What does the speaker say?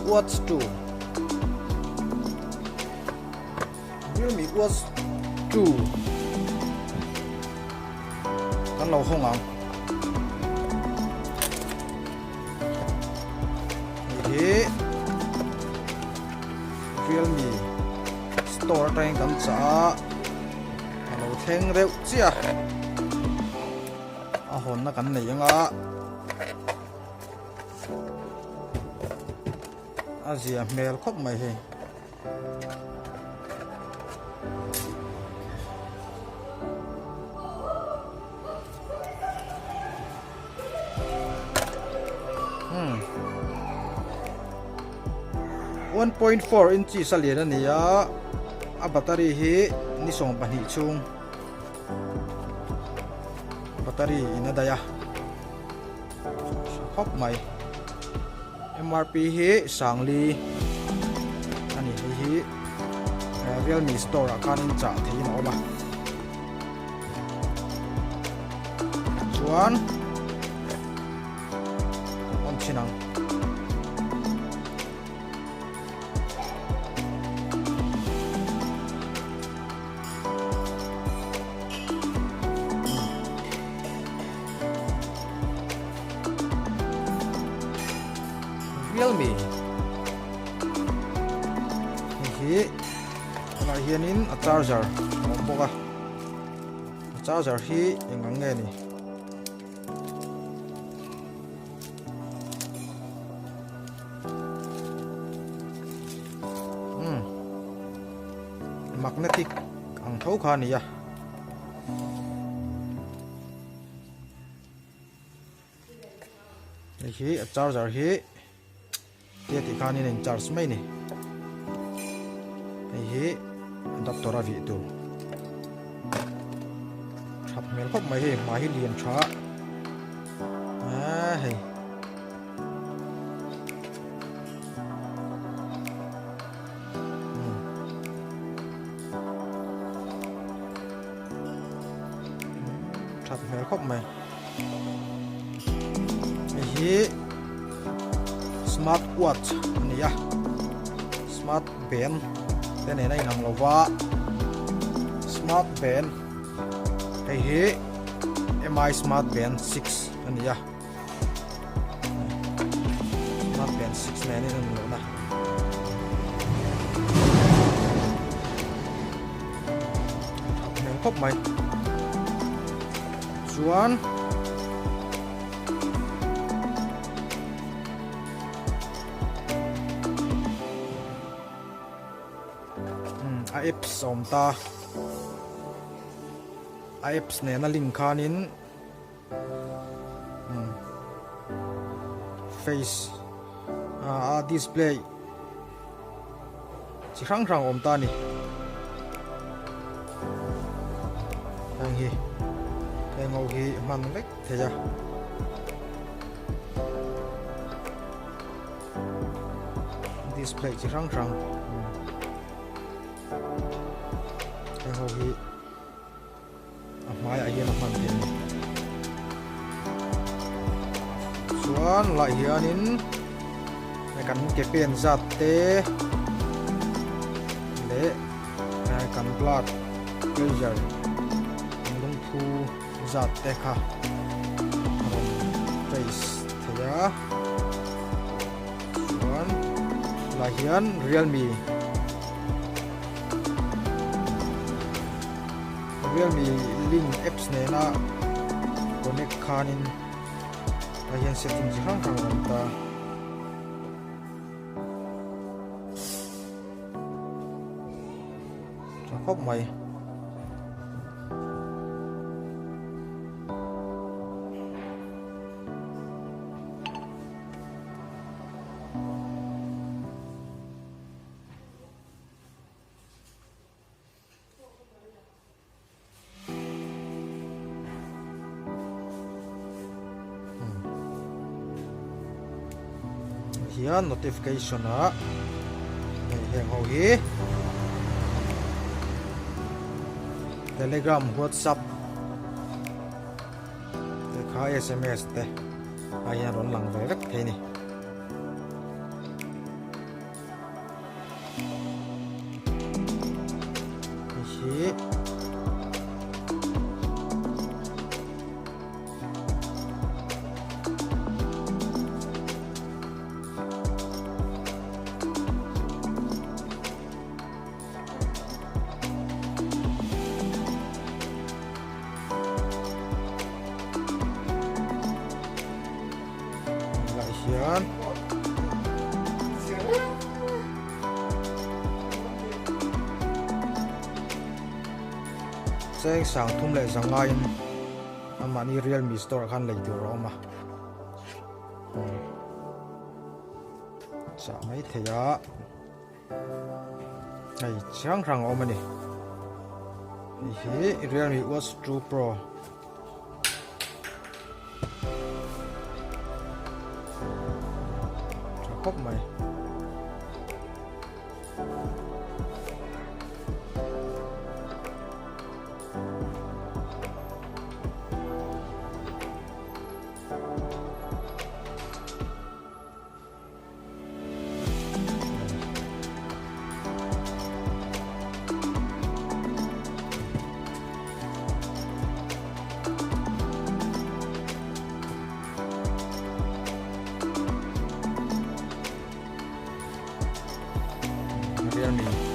Watch 2 Realme Watch 2 kan lo hawng ang. Hei hi Realme store atangin kan chah a, a lo thleng reuh chiah a, a hawnna kan nei anga a zia hmel khawp mai hei. Hmm. 1.4 inches a lian a ni a a battery hi ni 12 chhung battery in a daih a khawp mai MRP hi sangli a ni hei hi Realme store ah khanin chah theihin a awm a chuan on thin ang. Realme hei hi tunah hianin a charger a awm bawk a a charger hi eng ang nge ni umm magnetic ang tho kha a ni a. Hei hi a charger hi tia tih khanin a in charge mai a ni. Hei hi adapter a vih tur that hmel khawp mai hei hmai hi lian tha a hei. That hmel khawp mai. Hei hi smart watch a ni a smart band te nen a inang lo va smart band hei hi mi smart band 6 a ni a smart band 6 nen a inang lo na that hmel khawp mai. Chuan a apps a awm ta a apps nena link khanin face a display chi hrang hrang awm ta a ni heng hi heng ho hi hman vek thei a display chi hrang hrang heng ho hi a hmaiah hian a hman thei a ni chuan lah hianin kan ke pen zat te leh kan blood pressure kan lungphu zat te kha a rawn trace thei a chuan lah hian realme Realme link apps nena connect khanin a hian setting chi hrang hrang a awm ta. Tha khawp mai. Hian notification ah hei heng ho hi telegram whatsapp te kha sms te ah hian rawn lang ve vek thei a ni. hi Lai hian cheng sang thum leh zangaiin amahni realme store ah khan lei tur a awm a chah mai thei a. Hei chi hrang hrang a awm a ni hei hi realme watch 2 pro tha khawp mai. Realme.